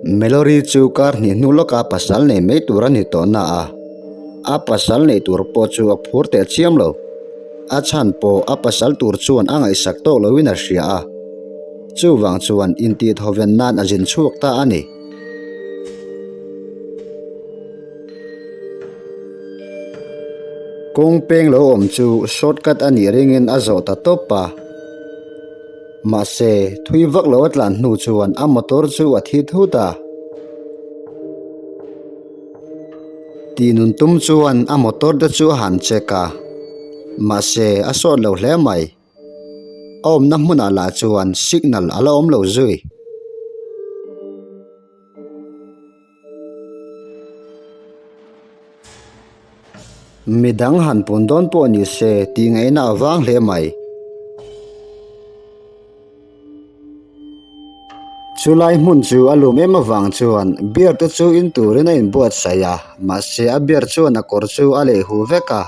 Melory chu kar hnih hnu lawka pasal nei mai tur a ni tawh na a, a pasal neih tur pawh chu a phur teh chiam lo. A chhan pawh a pasal tur chuan a ngaihsak tawk loin a hria a, chuvang chuan intihthawven nan a zin chhuak ta a ni. Kawng peng lo awm chu shortcut a nih ringin a zawh ta tawp a. Mahse, thui vak lo a tlan hnu chuan a motor chu a thi thut a. Tih nun tum chuan a motor te chu a han check a, mahse a sawt lo hle mai. A awmna hmunah lah chuan signal a la awm lo zui. Midang han pun dawn pawh ni se tih ngaihna a vang hle mai. Chulai hmun chu a lum em avang chuan beer te chu in turin a inbuatsaih a, mahse a beer chuan a kawr chu a leh huh vek a.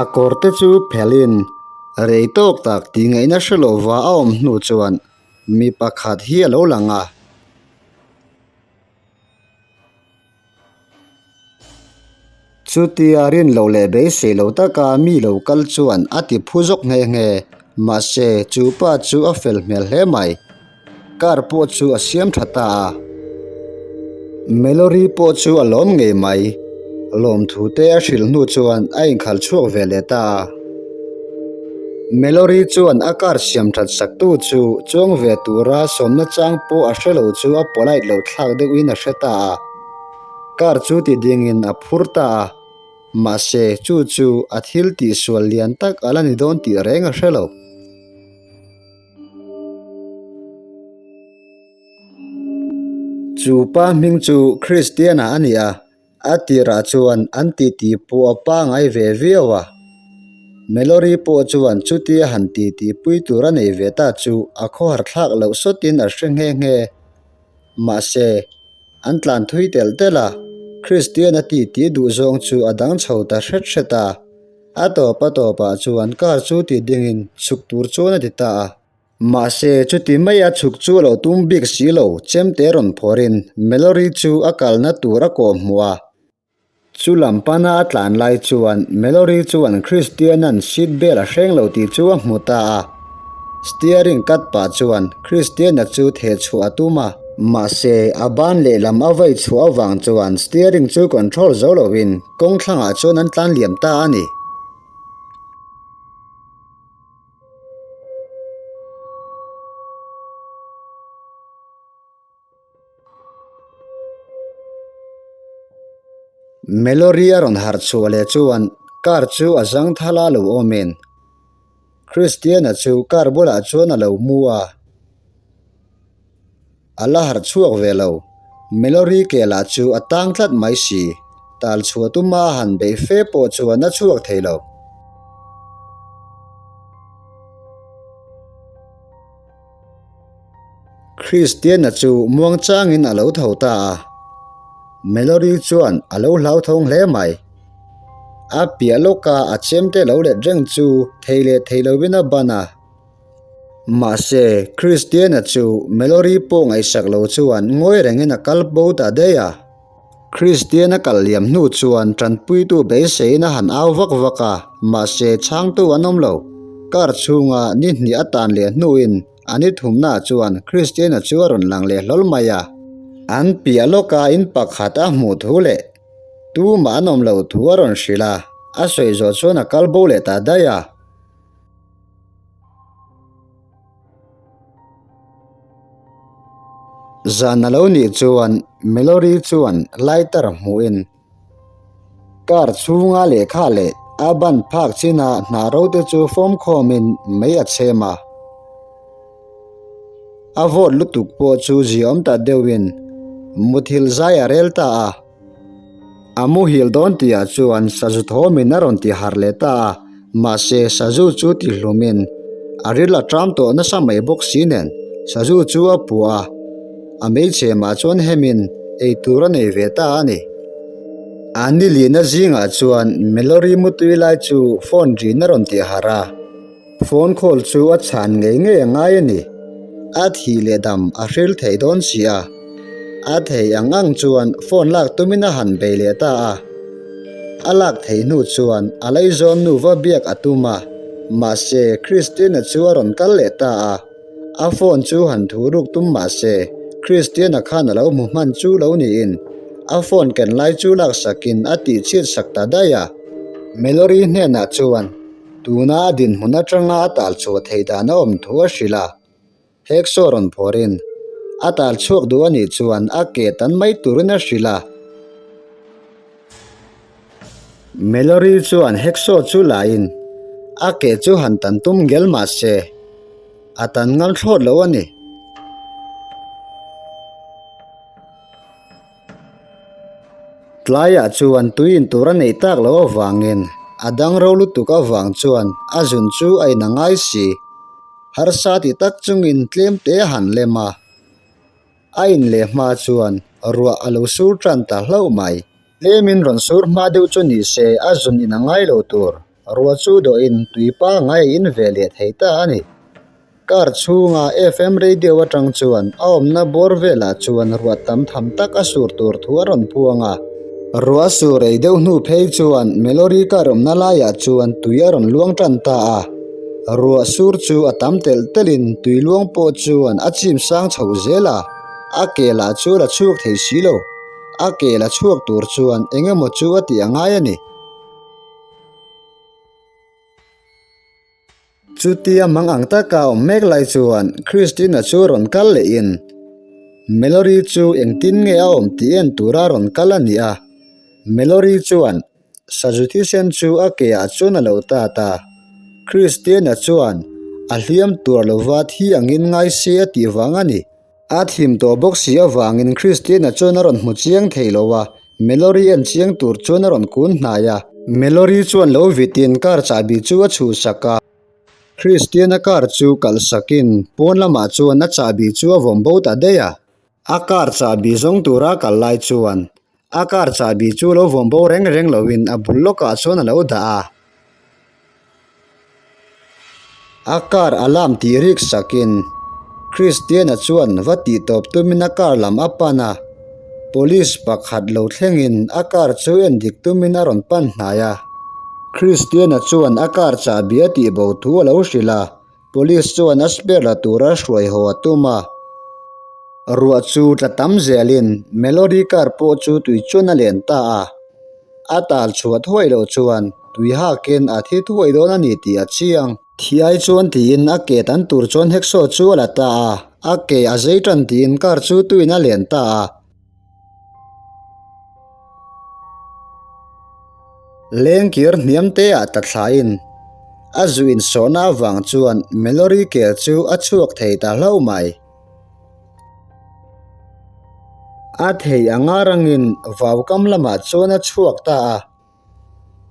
A kawr te chu phelhin rei tawk tak tih ngaihna hre lova a awm hnu chuan mi pakhat hi a lo lang a. Chutia rin loh leh beisei lo taka mi lo kal chuan a ti phu zawk nghe nghe. Mahse, chu pa chu a fel hmel hle mai. Car pawh chu a siam tha ta a. Melory pawh chu a lawm ngei mai. Lawmthu te a hrilh hnu chuan a inkhalh chhuak ve leh ta a. Melory chuan a car siam that sak tu chu chuang ve tura sawmna chang pawh a hre lo chu a polite lo thlak deuhin a hre ta a. Car chu ti dingin a phur ta a. Mahse, chu chu a thil tihsual lian tak a la ni dawn tih reng a hre lo. Chu pa hming chu Kristiana a ni a, a tirah chuan an titi pawh a pangai ve viau a. Melory pawh chuan chutia han titi pui tur a nei ve ta chu a khawhar thlak loh sawtin a hre nghe nghe. Mahse, an tlan thui telh telh a, Kristiana titi duhzawng chu a dang chho ta hret hret a. A tawp a tawpah chuan car chu ti dingin chhuk tur chuan a ti ta a. Mahse, chuti maia chhuk chu a lo tum bik si lo, chemte rawn phawrin Melory chu a kalna tur a kawh hmuh a. Chu lam pana a tlan lai chuan Melory chuan Christian-a'n seat belt a hreng lo tih chu a hmu ta a. Steering cut pah chuan Christian-a chu theh chhuah a tum a. Mahse, a ban lehlam a vei chhuah avang chuan steering chu control zo loin Kawng thlangah chuan an tlan liam ta a ni. Melory a rawn harh chhuah leh chuan car chu a zang thal a lo awmin Christiana chu car bulah chuan a lo mu a. A la harh chhuak ve lo. Melory ke lah chu a tang tlat mai si. Tal chhuah tuma a han beih fe pawh chuan a chhuak thei lo. Christiana chu muang changin a lo tho ta a. Melory chuan a lo hlauthawng hle mai. A piah lawka a chemte lo let reng chu thei leh thei lovin a ban a. Mahse, Christiana chu Melory pawh ngaihsak lo chuan ngawi rengin a kal bo ta daih a. Christiana kal liam hnu chuan tanpuitu beiseiin a han au vak vak a, mahse chhangtu an awm lo. Car chhunga ni hnih a tan leh hnuin a ni thumnaah chuan Christiana chu a rawn lang leh hlawl mai a. An piah lawka in pakhat a hmuh thu leh tumah an awm lo thu a rawn hrilh a, a sawi zawh chuan a kal bo leh ta daih a. Zan a lo nih chuan Melory chuan lighter hmuhin car chhunga lehkha leh a ban phak china hna ro te chu fawm khawmin mei a chhem a. A vawt lutuk pawh chu ziaawm ta deuhin muthilh zai a rel ta a. A muhil dawn tihah chuan sazu thawmin a rawn ti harh leh ta a, mahse sazu chu ti hlumin a ril a ṭam tawh nasa mai bawk si nen sazu chu a puah a, a hmeichhe mah chuan hemin ei tur a nei ve ta a ni. A nilina zingah chuan Melory mutui lai chu phone rin a rawn tih harh a. Phone call chu a chhan ngei ngei a ngai a ni. A thih leh dam a hril thei dawn si a. A thei ang ang chuan phone lak tumin a han bei leh ta a. A lak theih hnu chuan a laizawn nu va biak a tum a, mahse Christiana chu a rawn kal leh ta a. A phone chu han thu ruk tum mah se Christiana khan a lo hmu hman chu lo niin a phone ken lai chu laksakin a tihchhiat sak ta daih a. Melory hnenah chuan Tuna a dinhmun atanga a tal chhuah theih dan a awm thu a hrilh a, Heksaw rawn phawrin a tal chhuak duh a nih chuan a ke tan mai turin a hrilh a. Melory chuan Heksaw chu lain a ke chu han tan tum ngel mah se, a tan ngam thlawt lo a ni. Tlaiah chuan tui in tur a neih tak loh avangin a dang ro lutuk avang chuan a zun chu a in a ngai si. Harsa ti tak chungin tlem te a han lem a, a in leh hma chuan ruah a lo sur tan ta hlauh mai. Tlemin rawn sur hma deuh chu ni se a zun in a ngai lo tur. Ruah chu dawhin tui pangngai a in ve leh thei ta a ni. Car chhunga FM radio atang chuan a awmna bawr velah chuan ruah tam tham tak a sur tur thu a rawn puang a. Ruah sur ei deuh hnu phei chuan Melory car awmna laiah chuan tui a rawn luang tan ta a. Ruah sur chu a tam telh telhin tui luang pawh chuan a chim sang chho zel a, a ke lah chu la chhuak thei si lo. A ke la chhuak tur chuan eng emaw chu a tih a ngai a ni. Chutia mang ang taka awm mek lai chuan Christina chu rawn kal lehin Melory chu engtin nge a awm tih en tura rawn kal a ni a. Melory chuan sazu thisen chu a ke ah chuan a lo tat a. Christina chuan a hliam tur lova thi angin ngai se a tih vang a ni. A thim tawh bawk si avangin Christina chuan a rawn hmu chiang thei lo a, Melory en chiang tur chuan a rawn kun hnai a. Melory chuan lo vitin car chahbi chu a chhuhsak a. Christina car chu kalhsakin pawn lamah chuan a chahbi chu a vawm bo ta daih a. A car chahbi zawng tura kal lai chuan a car chahbi chu lo vawm bo reng reng loin a bul lawkah chuan a lo dah a. A car alarm tih rik sakin Christiana chuan va tih tawp tumin a car lam a pan a, police pakhat lo thlengin a car chu en dik tumin a rawn pan hnai a. Christiana chuan a car chahbi a tih bo thu a lo hrilh a, police chuan a spare la tura hruai haw a tum a. Ruah chu tla tam zelin Melody car pawh chu tui chuan a len ta a. A tal chhuah thuai loh chuan tui hakin a thi thuai dawn a ni tih a chiang. Thi ai chuan tiin a ke tan tur chuan hacksaw chu a la ta a, a ke a zei tan tiin car chu tuin a len ta a. Lengkir hniam te ah ta thlain a zu insawhna avang chuan Melory kel chu a chhuak thei ta hlauh mai. A thei anga rangin vaukam lamah chuan a chhuak ta a,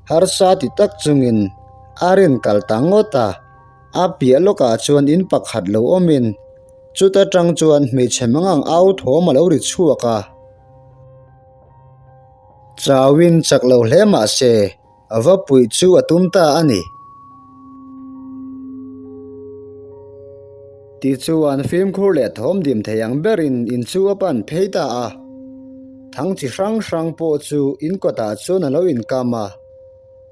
harsa ti tak chungin a rin kal ta ngawt a, a piah lawkah chuan in pakhat lo awmin chuta tang chuan hmeichhe mangang au thawm a lo ri chhuak a. Chauin chak lo hle mah se A va puih chu a tum ta a ni. Tichuan fimkhur leh thawm dim thei ang berin in chu a pan phei ta a. Thang chi hrang hrang pawh chu in kawtah chuan a lo inkam a.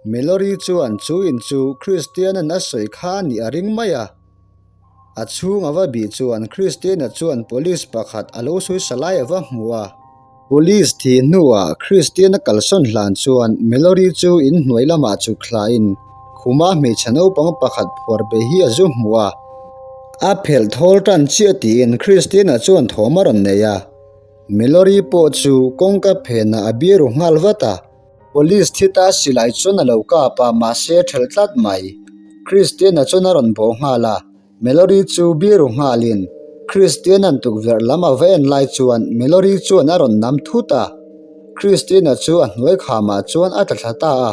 Melory chuan chu in chu Kristianan a sawi kha a nih a ring mai a. A chhung a va bih chuan Christiana chuan police pakhat a lo sawi sa lai a va hmu a. Police thih hnuah Christiana kalsawn hlan chuan Melory chu in hnuai lamah chhuk thlain khuma hmeichhe naupang pakhat phuar be hi a zu hmu a. A phelh thawl tan chiah tiin Christiana chuan thawm a rawn nei a. Melory pawh chu kawngka phenah a biru nghal vat a. Police thi ta silai chuan a lo kap a, mahse a ṭhelh tlat mai. Christian-a chuan a rawn bawh nghal a, Melory chu biru nghalin Christian-a'n tukverh lam a va en lai chuan Melory chuan a rawn nam thut a, Christian-a chu a hnuai khamah chuan a tla thla ta a.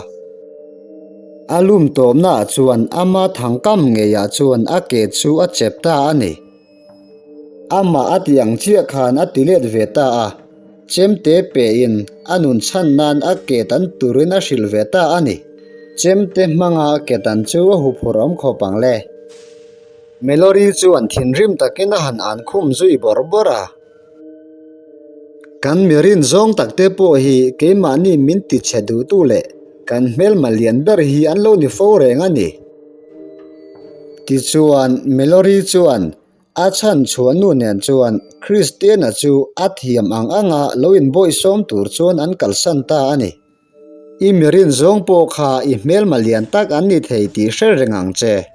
A lum tawpnaah chuan ama thangkam ngeiah chuan a ke chu a chep ta a ni. Amah a ti ang chiah khan a ti let ve ta a. Chemte pein a nun chhan nan a ke tan turin a hrilh ve ta a ni. Chemte hmanga ke tan chu a huphurh awm khawp ang le. Melory chuan thinrim takin a han an khum zui bawrh bawrh a. Kan mi rin zawng takte pawh hi keimahni min ti chhe duhtu leh kan hmelma lian ber hi an lo ni fo reng a ni. Tichuan, Melory chuan a chhan chhuah nu nen chuan Christiana chu a thiam ang anga lo inbawihsawm tur chuan an kalsan ta a ni. I mi rin zawng pawh kha i hmelma lian tak an ni thei tih hre reng ang che.